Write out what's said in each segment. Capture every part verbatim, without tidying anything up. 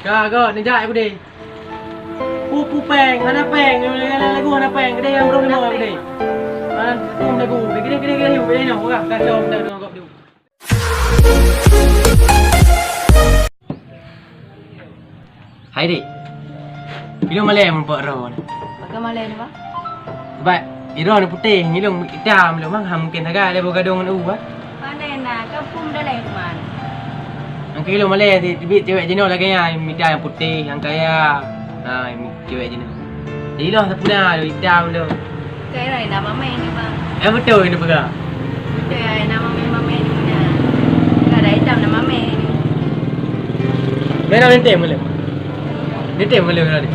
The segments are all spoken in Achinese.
Ka, ka, neujak, Budi. Pu, pu péng, hana péng, lagu hana péng, keudéh nyang brôh limong, Budi. Hana pun lagu, keudéh, keudéh, keudéh, keudéh, nyoe, wah, kacau, kacau, kacau, kacau. Hai, Dik. Ilôn malèe meupok droe nyoe. Pakon malèe nyoe, Bang? Sabab droe nyoe putéh, ilôn itam lôn, Bang. Ha, mungken sagai lé boh gadong ngon u, Bang. Pane na, kampung daleh man. Angka ilôn malèe, teubiet cewek jinoe lagèe nyan, mita nyang putéh, nyang kaya. Ha, cewek jinoe. Ilôn sapeue na, itam lôn. Kira na mamèh ni, Bang. Eh, beutôi ni peugah. Beutôi ai na mamèh-mamèh ni na. Kada itam na mamèh ni. Mena lenteng malam. Lenteng malam tadi.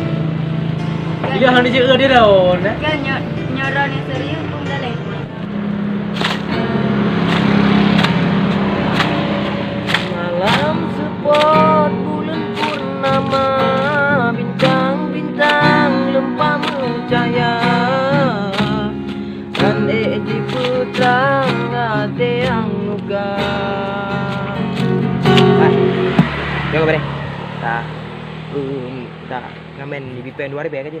Bila hari je ada dah, nah. Kan nyo-, nyoron yang serius pun dah leh. Malam seupôt buleuen purnama, bintang-bintang leumpah meucahya, dan ék jipeutrang até nyang muka. Hai. Yo, beri. Ta. Um, ta. Ngamen di bipeng dua ribu aja.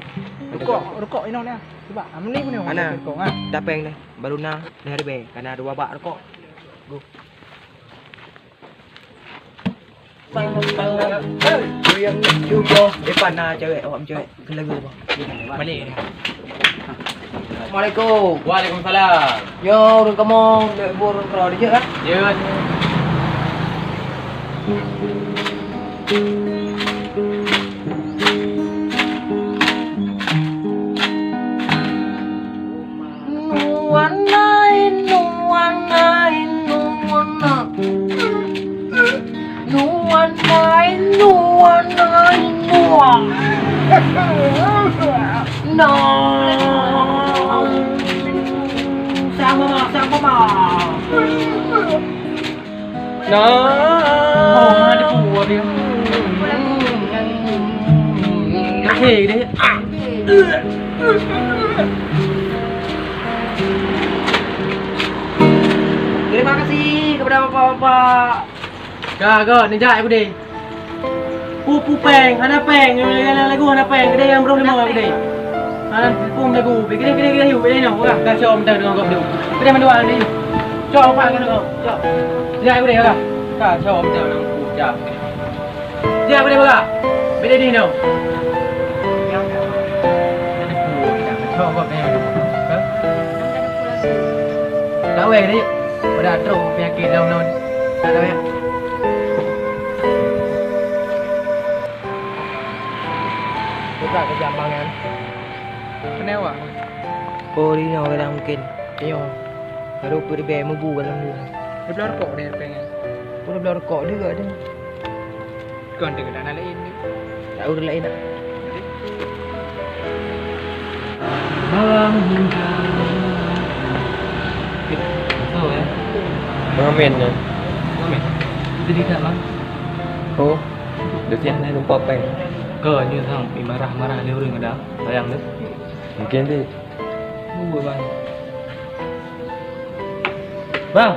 Rukok, rukok inoe ni. Cuba, amli punya. Ana. Rukok, ha. Tapeng ni. Baru na, dah ada be. Kana dua bak rukok. Go. Yang cuba depan na cewek, awak cewek ke lagu apa? Balik. Assalamualaikum. Waalaikumsalam. Yo, urang kamoe, dek bor urang kero dijak kan? Ya. Nuan lain, nuan lain, nuan lain. Nuan lain, nuan lain, nuan. Nah. Sama, sama, sama. Nah. Oh, mana dia buat dia? Okey, dia. Terima kasih kepada bapak-bapak. Ka, ka, neujak, Budi. Pu, pu péng, hana péng, lagu hana péng, keudéh nyang brôh limong, Budi. Hana pun lagu, keudéh, keudéh, keudéh, yuk, keudéh nyoe, wah, ka cok mantong deungon gob tu. Keudéh mandua, keudéh. Cok, apa kena kau? Cok. Jak, Budi, wah. Ka cok mantong deungon gob tu, cok. Jak, Budi, wah. Budi di nyoe. Cok gob tu. Ha? Tak weh, keudéh. Pada trok penyakit dalam nyoe. Tak ada, ya. Buka keu jambangan. Keunoe awak? Oh, di nyoe kadang mungkin. Nyoe. Baru peue ribèe meubu dalam dia. Dia bela rokok ni ribèe nyan. Pun bela rokok dia ada. Kon dia kena lain ni. Tak urut lain dah. Malam hingga. Oh, ya. Pengamen, ya. Pengamen. Jadi tak, Bang? Oh. Dah siap dah, lupa peng. Kau ni sang, ih, marah-marah dia orang ada. Sayang dia. Mungkin dia. Tunggu, Bang. Bang.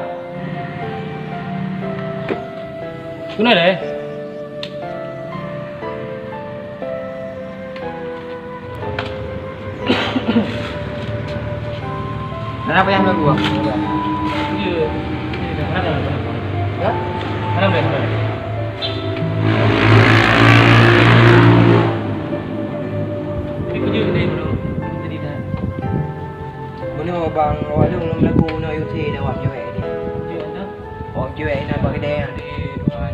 Kenapa deh? Kenapa yang lagu, Bang? Iya. Iya, kenapa, kenapa? Ya? Kenapa, kenapa? Ini kerja kedai dulu. Jadi dah. Mana bang, awak tu belum lagu nak U C dah awak cewek ni. Kerja dah. Oh, cewek ni nampak kedai ah. Di rumah.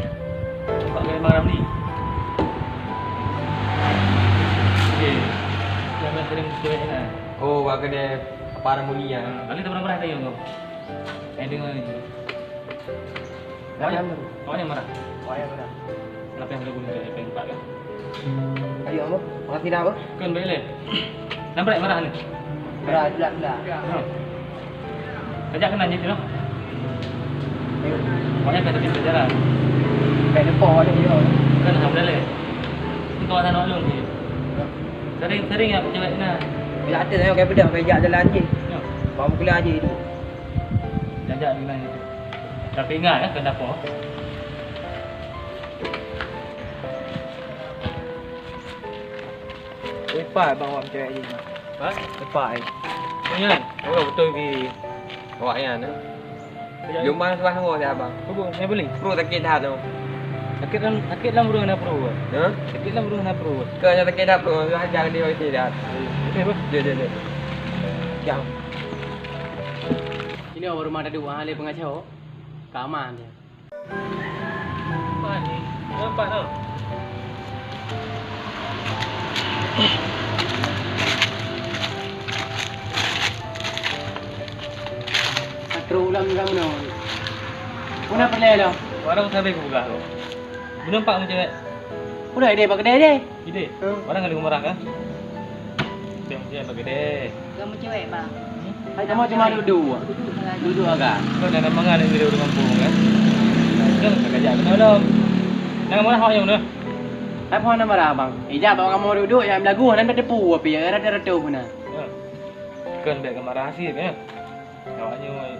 Nampak kedai Bang Ramli. Okey. Jangan sering cewek ni. Oh, awak kedai Apa Ramli ah. Ha, kali tak pernah pernah tanya kau. Eh, dengar ni. Awak yang, awak yang marah. Awak yang marah. Kenapa yang lagu ni tak ada peng empat kan? Ayo, apa? Pengerti dah, apa? Kan baik leh. Nampak marah ni? Marah, jelas, jelas. Ha. Kejap kena jit tu. Ayo. Awak yang kata pintu jalan. Baik depan awak dia. Kan alhamdulillah. Itu kawasan Waklung ni. Sering-sering ya cewek na. Bila ada saya kayak beda, kayak jak jalan je. Ya. Bawa pulang aja itu. Jajak bilang itu. Tapi ingat ya, kenapa? Lepai bang awak cewek ni. Ha? Lepai. Nyan, oh betul bi. Awak nyan, eh. Lôn bang suah nanggroe siat bang. Peue, nyang beli? Pruet sakét that tu. Sakét lam, sakét lam ureueng na pruet. Ha? Sakét lam ureueng na pruet. Keu nyang sakét that pruet, suah jak di hotel that. Oke, bang. Dia, dia, dia. Jam. Ini orang rumah tadi, wah, lé pengacara. Keaman dia. Nampak ni. Nampak tau. Satu ulam juga menang. Puna pernah lo? Orang sampai ke Bugah lo. Belum pak macam. Puna ide bak kedai deh. Ide? Hmm. Orang kali marah kan? Dia macam apa kedai? Kamu cewek, Bang. Hmm? Hai, kamu cuma duduk. Duduk saja. Duduk agak. Kau dah nama kan yang duduk kampung kan? Kan tak kerja kena belum? Nak marah awak yang mana? Apa nak marah, Bang? Ijak bawa kamu duduk, yang belagu, nanti tepu, tapi ya, rata-rata pun nah. Ya. Kan baik ke marah hasil kan? Awak nyoe,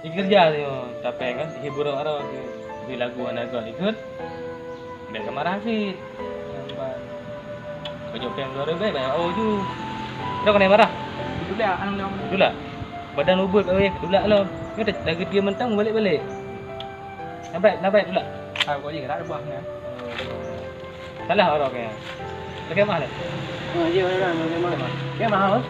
ikeureuja nyoe, tapéng kan, hiburan arah ke. Di lagu hana gol ikut, bèk ka marah cit. Kajok péng dua ribèe, bèk, oh, ju. Dah kena marah? Itulah, anu, anu. Itulah. Badan ubit, oh, ya, tulak lo. Nyoe dah, dah geutie mentang, balik-balik. Lambat, lambat tulak. Ah, kok je, dah buah ni. Salah orang kayaknya. Lagi mahal. Oh, iya, iya, iya, iya, mahal. Iya, mahal.